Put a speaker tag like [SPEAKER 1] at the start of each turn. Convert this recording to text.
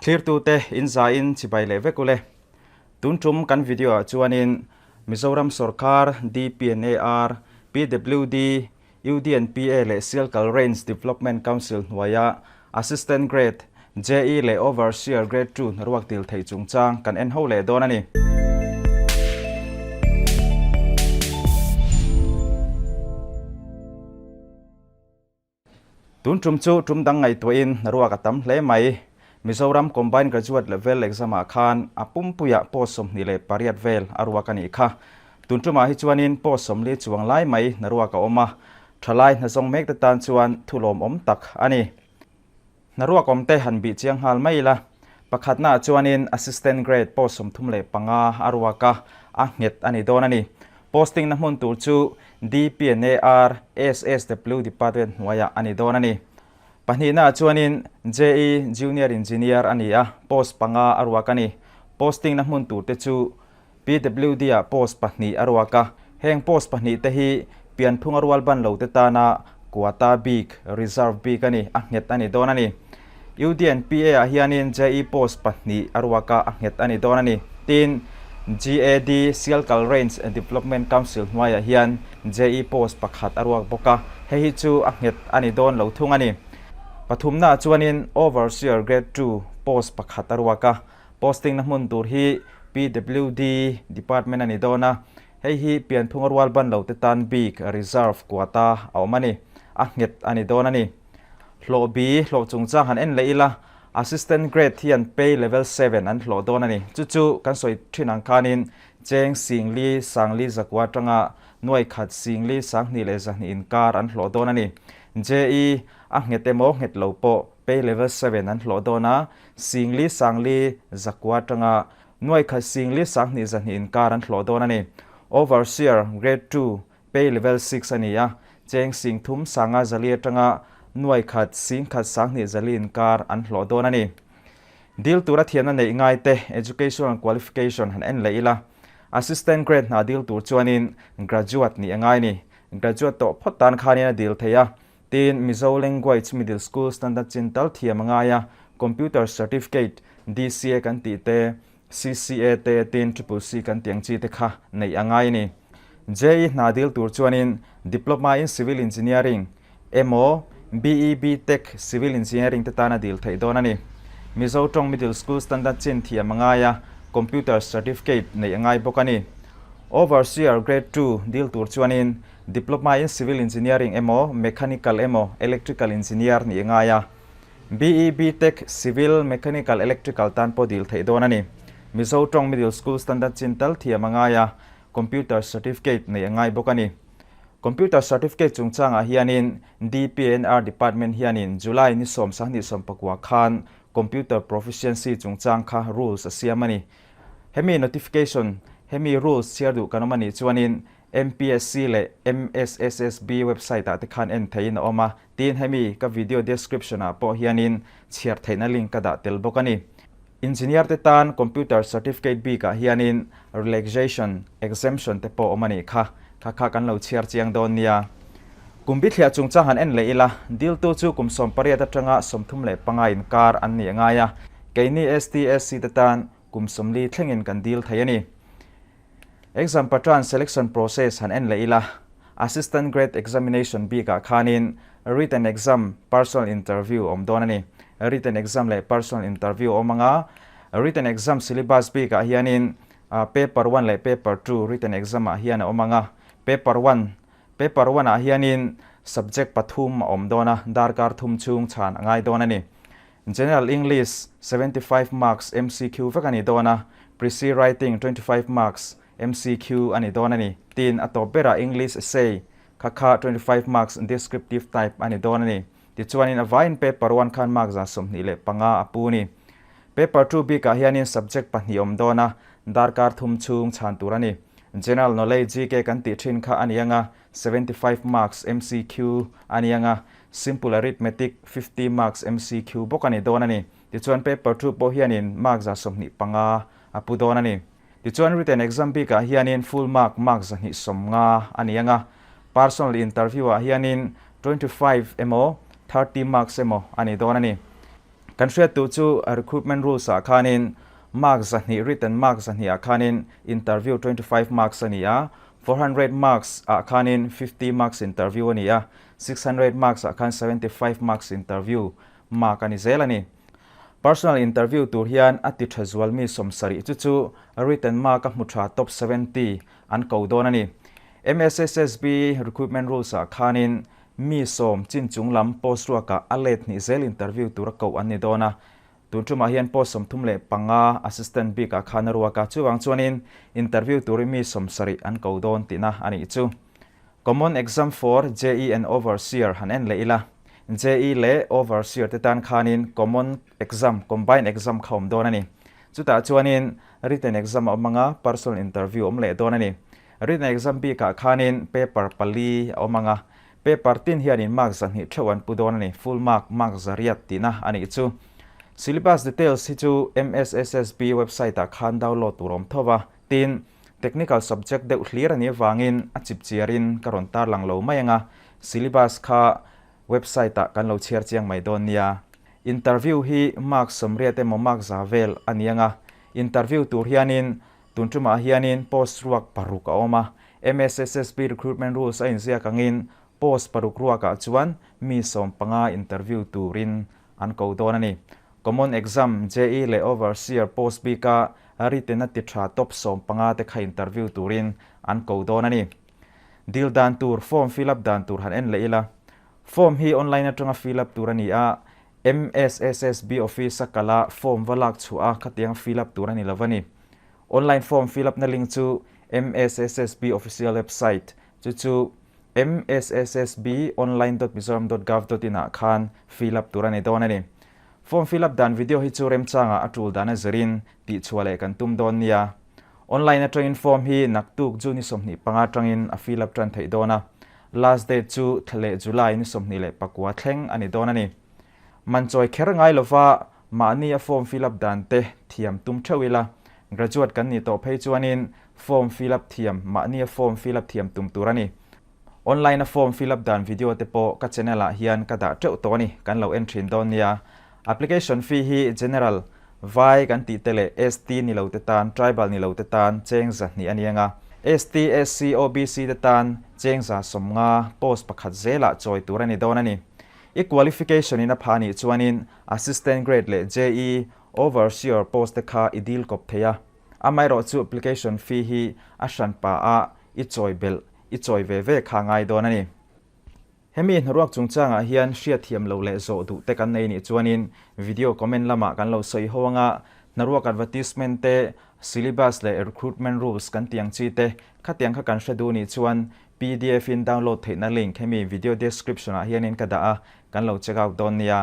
[SPEAKER 1] Thlirtute in zaiin chibai leh vek ule. Tun tum kan video ah chuanin Mizoram sawrkar DPNAR, PWD, UDNPA leh Sialkal Range Development Council hnuaia Assistant Grade, JE leh Overseer Grade ii hnaruak dil theih chungchang kan en ho leh dawn a ni. Tun tum chu tum dang ngaihtuahin hnaruak a tam hle mai. Mizoram Combined Graduate Level Exam-ah khan a pumpuiah post 28 vel a ruak a nih kha. Tun tumah hi chuanin post 40 chuang lai mai hnaruak a awm a, thalai hnazawng mekte tan chuan thu lawmawm tak a ni. Hnaruak awmte han bih chiang nghal mai ila, pakhatnaah chuanin Assistant Grade post 35 a ruak a, a nghet a ni dawn a ni. Posting na hmun tur chu DPNAR SSW Department hnuaiah a ni dawn a ni. Pahnihnaah chuanin JE Junior Engineer a ni a, post panga a ruak a ni. Posting na hmun tur te chu PWD-ah post pahnih a ruak a, heng post pahnih te hi pianphunga rual ban lo te tana quota bik, reserve bik a ni, a nghet a ni dawn a ni. UDNPA-ah hianin JE post pahnih a ruak a, a nghet a ni dawn a ni. Tin, GAD, Sialkal Range Development Council hnuaiah hian JE post pakhat a ruak bawk a, hei hi chu a nghet a ni dawn lo thung a ni. Pathumnaah chuanin Overseer Grade ii post pakhat a ruak a, Posting na hmun tur hi PWD Department a ni dawn a, hei hi pianphunga rual ban lo te tan bik reserve quota a awm a ni, a nghet a ni dawn a ni. Hlawh bi hlawh chungchang han en leh ila, Assistant Grade hian pay level seven an hlawh dawn a ni. Chu chu kan sawi thin ang khanin cheng singli sangli zakua atanga nuai khat singli sanghnih leh zahnih inkar an hlawh dawn a ni. JE a nghet emaw nghet lo pawh pay level seven an hlawh dawn a, Singli Sangli zakua atanga nuai khat Singli Sanghnih zahnih inkar an hlawh dawn a ni. Overseer, Grade ii, Pay Level six a ni a, cheng sing thum sanga zali atanga nuai khat sing khat sanghnih zali inkar an hlawh dawn a ni. Dil tura thiamna neih ngaite Educational Qualification han en leh ila, Assistant Grade hna dil tur chuanin Graduate nih a ngai a ni. Graduate tawh phawt tan khanin a dil thei a, Tin, Mizo Language Middle School Standard chin tal thiam a ngai a, Computer Certificate, DCA kan tih te, CCA te, tin Triple C kan tih ang chi te kha neih a ngai a ni. JE hna dil tur chuanin Diploma in Civil Engineering emaw BE BTech Civil Engineering te tana dil theih dawn a ni. Mizo tawng Middle School Standard chin thiam a ngai a, Computer Certificate neih a ngai bawk a ni. Overseer Grade ii dil tur chuanin Diploma in Civil Engineering emaw, Mechanical emaw, Electrical Engineer nih a ngai a. BE, BTech, Civil, Mechanical, Electrical tan pawh dil theih dawn a ni. Mizo tawng Middle School Standard chin tal thiam a ngai a, Computer Certificate neih a ngai bawk a ni. Computer Certificate chungchangah hianin DPNR Department hianin July ni 10 29 khan Computer Proficiency chungchang kha rules a siam a ni. Hemi notification, hemi rules chhiar duh kan awm a nih chuanin MPSC leh MSSSB website ah te khan en theihin a awm a, tin hemi ka video description ah pawh hianin chhiar theihna link ka dah tel bawk a ni. Engineer te tan computer certificate bik ah hianin relaxation, exemption te pawh awm a nih kha, kha kha kan lo chhiar chiang dawn nia. Kum bithliah chungchang han en leh ila, diltu chu kum 18 atanga 35 inkar an nih a ngai a, keini STSC te tan kum 40 thlengin kan dil thei a ni. Exam pattern selection process han en leh ila, Assistant Grade Examination bikah khanin written exam, personal interview awm dawn a ni. Written exam leh personal interview awm anga, written exam syllabus bikah hianin paper one leh paper two written exam ah hian a awm anga, paper one paper one ah hianin subject pathum a awm dawn a, darkar thum chhung chhan a ngai dawn a ni. General English 75 marks MCQ vek a ni dawn a, Precis Writing 25 marks MCQ a ni dawn a ni. Tin, a tawp berah English Essay kha kha 25 marks Descriptive Type a ni dawn a ni. Tichuanin a vaiin Paper one khan mark 25 a pu a ni. Paper two bikah hianin subject pahnih awm dawn a, darkar thum chhung chhan tur a ni. General Knowledge GK kan tih thin kha a ni ang a, 75 marks MCQ a ni ang a, Simple Arithmetic 50 marks MCQ bawk a ni dawn a ni. Tichuan paper two pawh hianin mark 25 a pu dawn a ni. Tichuan written exam bikah hianin full mark mark 150 a ni ang a, personal interview ah hianin 25 emaw 30 marks emaw a ni dawn a ni. Kan hriat tur chu recruitment rules ah khanin mark 200 written mark 200 ah khanin interview 25 marks a ni a, 400 marks ah khanin 50 marks interview a ni a, 600 marks ah khan 75 marks interview mark a ni zel a ni. Personal interview tur hian a ti tha zual mi 70 chu chu written mark a hmu tha top 70 an ko dawn a ni. MSSSB recruitment rules ah khanin mi 10 chin chung lam post ruakah a let hnih zel interview tura koh an ni dawn a. Tun tumah hian post 35 assistant bikah khan a ruak a, chuvang chuanin interview turin mi 70 an ko dawn tihna a nih chu. Common exam for JE and Overseer han en leh ila. JE leh Overseer te tan khanin common exam, combined exam kha awm dawn a ni. Chutah chuanin written exam a awm anga, personal interview a awm leh dawn a ni. Written exam bikah khanin paper pali a awm anga, paper tin hianin mark 200 theuh an pu dawn a ni, full mark, mark 800 tihna a nih chu. Syllabus details hi chu MSSSB website ah khan download tur awm tho va, tin, technical subject deuh hlir a nih avangin a chip chiarin ka rawn tarlang lo mai anga, syllabus kha website ah kan lo chhiar chiang mai dawn nia. Interview hi mark 80 emaw mark 100 vel a ni anga, interview tur hianin Tun tumah hianin post ruak paruk a awm a, MSSSB recruitment rules a inziak angin post paruk ruakah chuan mi 15 interview turin an ko dawn a ni. Common exam, JE leh Overseer post bika written a ti tha top 15 te kha interview turin an ko dawn a ni. Dil dan tur, form fill up dan tur han en leh ila. Form hi online atanga fill up tur a ni a, MSSSB office a kala form va lak chhuah a khatiang fill up tur a ni lo a ni. Online form fill up na link chu MSSSB official website chu chu msssbonline.mizoram.gov.in ah khan fill up tur a ni dawn a ni. Form fill up dan video hi chu remchangah a tul dan a zirin tih chhuah leh kan tum dawn nia. Online atangin form hi naktuk June ni 25 atangin a fill up tan theih dawn a. Last date chu thla leh July ni 29 thleng a ni dawn a ni. Man chawi kher ngai lova mahni a form fill up dan te thiam tum theuh ila, graduate kan nih tawh phei chuanin form fill up thiam mahni a form fill up thiam tum tur a ni. Online a form fill up dan video te pawh ka channel ah hian ka dah teuh tawh a ni, kan lo en thin dawn nia. Application fee hi General, Vai kan tih te leh ST ni lo te tan, Tribal ni lo te tan cheng 200 a ni anga, ST, SC, OBC te tan cheng 150 post pakhat zelah chawi tur a ni dawn a ni. I qualification in a pha nih chuanin Assistant Grade leh JE, Overseer post te kha i deal kawp thei a. Amaherawh chu application fee hi a hran pa a i chawi belh, i chawi ve ve kha ngai dawn a ni. Hemi hnaruak chungchangah hian hriatthiam lo leh zawh duh te kan nei nih chuanin video comment lamah kan lo sawi ho anga, hnaruak advertisement te, syllabus leh recruitment rules kan tih ang chi te khatiang kha kan hre duh nih chuan pdf in download theihna link hemi video description ah hianin ka dah a, kan lo check out dawn nia.